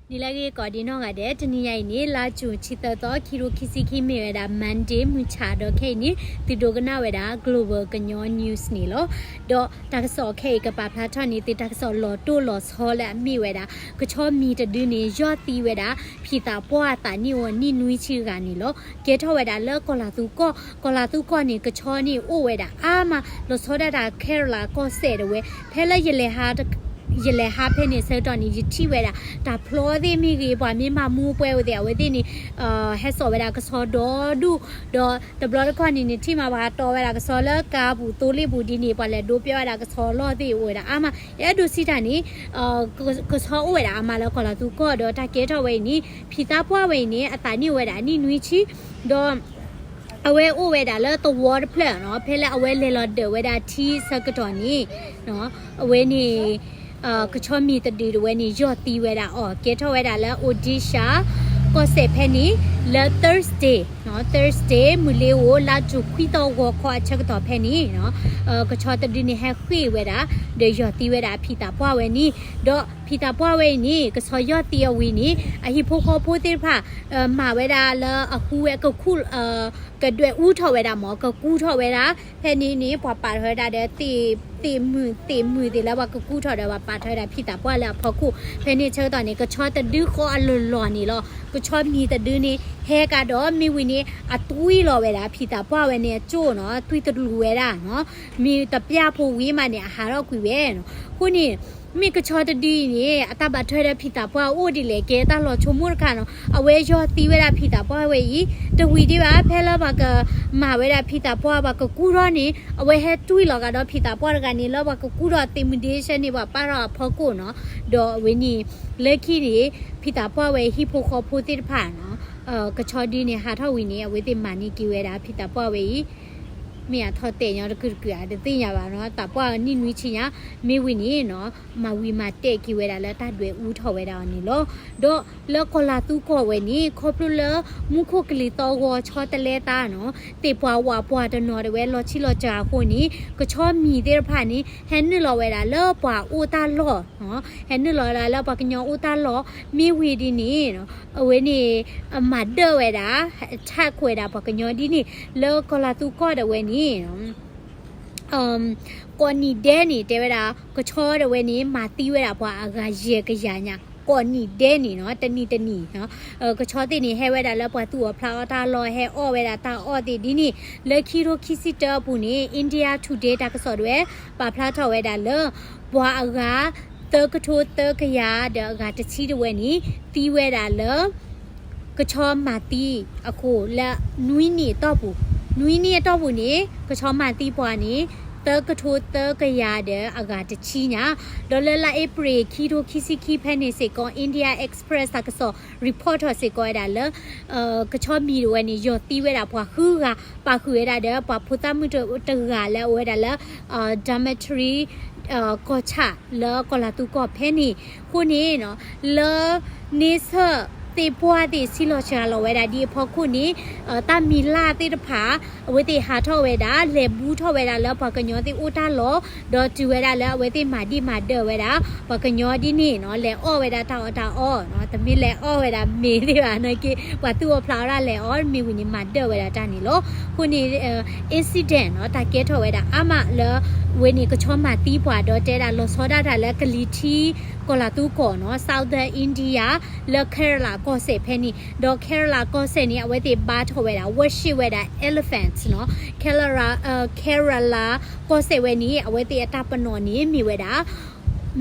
နံၤလၢအဂ့ၤကိးဒံးနီၢ်ဂၤဒဲး, တနံၤညါအံၤန့ၣ် လါကၠူၣ် တဆံသၢသီ ခံကထိခံဆံခံ မ့ၢ်ဝဲဒၣ် Monday မုၢ်ဆါဒီးခဲအံၤန့ၣ် သုဒိကနၣ်ဝဲဒၣ် Global ကညီ News န့ၣ်လီၤ. ဒီးတၢ်ကစီၣ်ခဲအံၤကပာ်ဖျါထီၣ်န့ၢ်သုတၢ်ကစီၣ်လီၤတိၢ်လီၤဆီလၢအမ့ၢ်ဝဲဒၣ် ကဆီမံၤတဒုန့ၣ် ယီၢ်သံဝဲဒၣ် ဖံသးပှၢ်အသးနံၣ်အိၣ်နံၣ်နွံဆံဂၤန့ၣ်လီၤ. ကဲထီၣ်ဝဲဒၣ်လၢကီၢ်လၤသူကီၢ်, ကီၢ်လၤသူကီၢ်န့ၣ် ကဆီန့ၣ်အိၣ်ဝဲဒၣ်အါမး လီၤဆီဒၣ်တၢ် Kerala ကီၢ်စဲၣ်တဝဲ, ဖဲလၢယလဲၤဟး ယလဲၤဟးဖဲန့ၣ်ဆၢကတီၢ်န့ၣ် ယထံၣ်ဝဲဒၣ် တၢ်ဖျီသ့ၣ်မ့ၢ်ဂ့ၤ ပှၤမ့ၢ်မၤမူပှဲၤဝဲသ့ၣ် အဝဲသ့ၣ်န့ၣ် ဟဲစိာ်ဝဲဒၣ်ကဆီဒီဒူၣ်, ဒီးတဘျီတခီၣ်န့ၣ် နထံၣ်မးပှၤတီဝဲဒၣ်ကဆီလၢကါပူၤသိလ့ၣ်ပူၤဒ်န့ၣ် ပှၤလဲၤဒိးပျီဝဲဒၣ်ကဆီလီၢ်သ့ၣ်အိၣ်ဝဲဒၣ်အါမး, ယအဲၣ်ဒိးစံးတၢ်န့ၣ် ကဆီအိၣ်ဝဲဒၣ်အါမးလၢကီၢ်လၤသူကီၢ် ဒီးတၢ်ကဲထီၣ်ဝဲအံၤန့ၣ် ဖံသးပှၢ်ဝဲအံၤန့ၣ် အသးနံၣ်အိၣ်ဝဲဒၣ်အနံၣ်နွံဆံ, ဒီး အဝဲအိၣ်ဝဲဒၣ်လၢသဝီတဖျၢၣ်နီၤ, ဖဲလၢအဝဲလဲၤလီၤဒၢးဝဲဒၣ်ထံဆၢကတီၢ်န့ၣ်, အဝဲန့ၣ် ကဆီမံၤတဒုတဝဲန့ၣ် ယီၢ်သံဝဲဒၣ်အီၤ ကဲထီၣ်ဝဲဒၣ်လၢ Odisha ကီၢ်စဲၣ်ဖဲန့ၣ် လၢ Thursday, Thursday မုၢ်လ့ၤဧိၤ လါကၠူၣ်ခွံသီဂီၤခီအဆၢကတီၢ်ဖဲန့ၣ် ကဆီတဒုန့ၣ်ဟဲဃ့ၢ်ဝဲဒၣ် ဒီးယီၢ်သံဝဲဒၣ်ဖံသးပှၢ်ဝဲန့ၣ်, ဒီးဖံသးပှၢ်ဝဲအံၤန့ၣ် ကဆီယီၢ်သံအဝံၤန့ၣ် အဟံၣ်ဖိဃီဖိသ့ၣ်တဖၣ် မၤဝဲဒၣ်လၢအဃူဝဲကခူၣ် ကဒွဲၣ်အူထီၣ်ဝဲဒၣ်မ့ၢ် ကကူထီၣ်ဝဲဒၣ်, ဖဲန့ၣ်န့ၣ် ပှၤပာ်ထီၣ်ဝဲဒၣ်ဒီး သ့ၣ်မုၢ်သ့ၣ်မုၢ်သ့ၣ်လၢပှၤကကူထီၣ်ဒီး ပှၤပာ်ထီၣ်ဝဲဒၣ်ဖံသးပှၢ်လၢအဖီခိၣ်, ဖဲန့ၣ်ဆၢကတီၢ်န့ၣ် ကဆီတဒုဃီအလီၢ်လီၢ်န့ၣ်လီၤ, ကဆီမံၤတဒုန့ၣ် ဟဲကဒီးမ့ၢ်ဝံၤန့ၣ် အတွံၢ်လီၤဝဲဒၣ်ဖံသးပှၢ်ဝဲန့ၣ်အကၠိၣ်နီၤ, တွံၢ်တလူၤဝဲဒၣ်နီၤ, မ့ၢ်တပျၢ်ဖိဝံၤမးန့ၣ် အဟးထီၣ်ကွံာ်ဝဲနီၤ, အဃိန့ၣ် မ့ၢ်ကဆီတဒုအံၤန့ၣ် အတၢ်ဘၣ်ထွဲဒီးဖံသးပှၢ်အိၣ်ဒ်လဲၣ် ကဲတၢ်လီၤဆိကမိၣ်တခါနီၤ, အဝဲယီၢ်သံဝဲဒၣ်ဖံသးပှၢ်ဝဲအံၤ တဝံၤဒံးဘၣ် ဖဲလၢပှၤကမၤဝဲဒၣ်ဖံသးပှၢ် ပှၤကကူထီၣ်န့ၣ် အဝဲဟဲတွံၢ်လီၤကဒီးဖံသးပှၢ်တဂၤန့ၣ် လၢပှၤကကူထီၣ်သ့ၣ်မုၢ်ဒ့ဆၢန့ၣ် ပှၤပာ်ထီၣ်အဖီခိၣ်နီၤ, ဒီးအဝဲန့ၣ် လၢခံန့ၣ် ဖံသးပှၢ်ဝဲဟံၣ်ဖိဃီဖိသ့ၣ်တဖၣ်နီၤ, ကဆီဒုန့ၣ်ဟးထီၣ်ဝံၤန့ၣ် အဝဲသ့ၣ်မၤန့ၢ်က့ၤဝဲဒၣ်ဖံသးပှၢ်ဝဲအံၤ မ့ၢ်အထီၣ်တဲာ်ညီတကုာ်တကုာ်ဧါ တသ့ၣ်ညါဘၣ်နီၤ, သးပှၢ်နံၣ်နွံဆံညါ, မ့ၢ်ဝံၤန့ၣ်နီၤ မၤဝံၤမၤတဲာ်က့ၤဝဲဒၣ်လၢတၢ်ဒွဲၣ်အူထီၣ်ဝဲဒၣ်အီၤန့ၣ်လီၤ. ဒီးလၢကီၢ်လၤသူကီၢ်ဝဲန့ၣ် ခီဖျိလၢမူခိၣ်ကလံၤသီဂီၤဆီတလဲသးနီၤ, သ့ၣ်ပှၢ်ဝးပှၢ်တနီၤတဝဲလီၤထံလီၤစှၤအဃိန့ၣ် ကဆီမံၤသ့ၣ်တဖၣ်န့ၣ် ဟဲနုာ်လီၤဝဲဒၣ်လၢပှၤအိၣ်တၢ်လီၢ်, ဟဲနုာ်လီၤဝဲဒၣ်လၢပှၤကညီအိၣ်တၢ်လီၢ်, မ့ၢ်ဝံၤဒ်န့ၣ် အဝဲန့ၣ် မၤဒၢၣ်ဝဲဒၣ် attack ဝဲဒၣ်ပှၤကညီဒ်န့ၣ် လၢကီၢ်လၤသူကီၢ်ဒၣ်ဝဲန့ၣ် ကိးနံၣ်ဒဲးန့ၣ် တဲဝဲဒၣ် ကဆီဒၣ်ဝဲန့ၣ် မၤသံဝဲဒၣ်ပှၤအဂၤယဲၢ်ကယၤညါ, ကိးနံၣ်ဒဲးန့ၣ်နီၤ, တနံၤတနံၤ, ကဆီသ့ၣ်န့ၣ် ဟဲဝဲဒၣ်လၢပှၤသူၣ်အီၣ်ဖျးအီၣ်တၢ်လီၢ် ဟဲအီၣ်ဝဲဒၣ်တၢ်အီၣ်သ့ၣ်ဒ်န့ၣ်, လၢခံထိခံဆံတၢအပူၤန့ၣ် India Today တၢ်ကစီၣ်ဒၣ်ဝဲ ပာ်ဖျါထီၣ်ဝဲဒၣ်လၢ ပှၤအဂၤ သၢကထိသၢကယၤဒီးအဂၤတဆံတဝဲန့ၣ် သံဝဲဒၣ်လၢ ကဆီမၤသံအဃိ လၢနွံနံၣ်အတီၢ်ပူၤ, နွံနံၣ်အတီၢ်ပူၤန့ၣ် ကဆီမၤသံပှၤန့ၣ် သၢကထိသၢကယၤဒီးအဂၤတဆံညါ, ဒီးလၢလါအ့ဖြ့ၣ် ခံထိခံဆံခံဖဲန့ၣ်စ့ၢ်ကီး India Express တၢ်ကစီၣ် report ထီၣ်စ့ၢ်ကီးဝဲဒၣ်လၢ ကဆီမံၤတဝဲန့ၣ် ယီၢ်သံဝဲဒၣ်ပှၤဃုဂၤ ပာ်ဃုာ်ဝဲဒၣ်ဒီး ပှၤဖိသၣ်မုၣ်တဂၤလၢအဝဲဒၣ်လၢ Dharmashri ကီၢ်ဆၣ် လၢကီၢ်လၤသူကီၢ်ဖဲန့ၣ်, အဃိန့ၣ် လၢ န့ဆၢၣ်သ့ၣ်ပှၢ်သ့ၣ် ဆံးလီၤစှၤလီၤဝဲဒၣ်ဒ်အဖီခိၣ်န့ၣ် တၢ်မံၤလၢ်သ့ၣ်တဖၣ် အဝဲသ့ၣ်ဟးထီၣ်ဝဲဒၣ် လဲၤဘူးထီၣ်ဝဲဒၣ်လၢပှၤကညီသ့ၣ်အိၣ်တၢ်လီၢ်, ဒီးတုၤဝဲဒၣ်လၢအဝဲသ့ၣ်မၤဒံၣ်မၤဒၢၣ်ဝဲဒၣ် ပှၤကညီဒ်န့ၣ်နီၤ လဲၤအီၣ်ဝဲဒၣ်တၢ်အီၣ်တၢ်အီနီၤ, တမ့ၢ်လဲၤအီၣ်ဝဲဒၣ်မ့ၤသ့ၣ်ဘၣ်နာ်က့ ပှၤသူၣ်အီၣ်ဖျးအီၣ်တၢ်လဲၤအီၣ် မ့ၢ်ဝံၤန့ၣ်မၤဒၢၣ်ဝဲဒၣ်တၢ်န့ၣ်လီၤ. အဃိန့ၣ် incident နီၤ တၢ်ကဲထီၣ်ဝဲဒၣ်အါမးလၢ ဝဲန့ၣ်ကဆီမၤသံပှၤဒီးတဲဒၣ်လီၤဆီဒၣ်တၢ်လၢကလံၤထံ ကီၢ်လၤသူကီၢ်နီၤ Southern India လၢ Kerala ကီၢ်စဲၣ်ဖဲန့ၣ်, ဒီး Kerala ကီၢ်စဲၣ်န့ၣ် အဝဲသ့ၣ်ဘါထီၣ်ဝဲဒၣ် worship ဝဲဒၣ် elephants နီၤ Kerala, Kerala ကီၢ်စဲၣ်ဝဲန့ၣ် အဝဲသ့ၣ်အတၢ်ပနီၣ်န့ၣ် မ့ၢ်ဝဲဒၣ်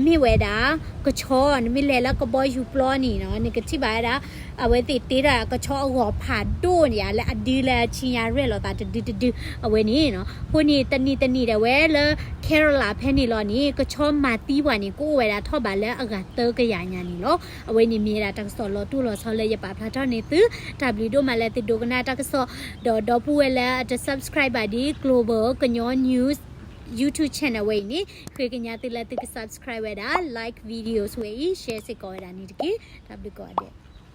မ့ၢ်ဝဲဒၣ် ကဆီ နမ့ၢ်လဲၤလၢကဘီယူၤပျီန့ၣ်နီၤ နကထံၣ်ဘၣ်ဝဲဒၣ် အဝဲသ့ၣ်တ့ထီၣ်ကဆီအဂီၤဖးဒိၣ်န့ၣ်ဧါ လၢအဒုလၢအဆံညါရဲၣ်လီၤသးတဒုတဒု အဝဲန့ၣ်နီၤ. အဃိန့ၣ် တနံၤတနံၤဒၣ်ဝဲလၢ Kerala ဖဲန့ၣ်လီၤန့ၣ် ကဆီမၤသံပှၤန့ၣ် ကအိၣ်ဝဲဒၣ်ထီၣ်ဘးလၢအဂၤသၢကယၤညါန့ၣ်လီၤ. အဝဲန့ၣ်မ့ၢ်ဝဲဒၣ်တၢ်ကစီၣ်လီၤတိၢ်လီၤဆီလၢယပာ်ဖျါထီၣ်န့ၢ်သု, တၢ်ဘျုးဒိၣ်မးလၢသုဒိကနၣ်တၢ်ကစီၣ်, ဒီးဒီပုၢ်ဝဲၢ်လၢအတ subscribe ဘၣ်ဒ် Global ကညီ News YouTube channel ဝဲအံၤန့ၣ် ဃ့ကညးသုလၢသုက subscribe ဝဲဒၣ် like videos ဝဲအံၤ share စ့ၢ်ကီးဝဲဒၣ်န့ၣ်တက့ၢ်. တၢ်ဘျုးကိးဂၤဒဲး.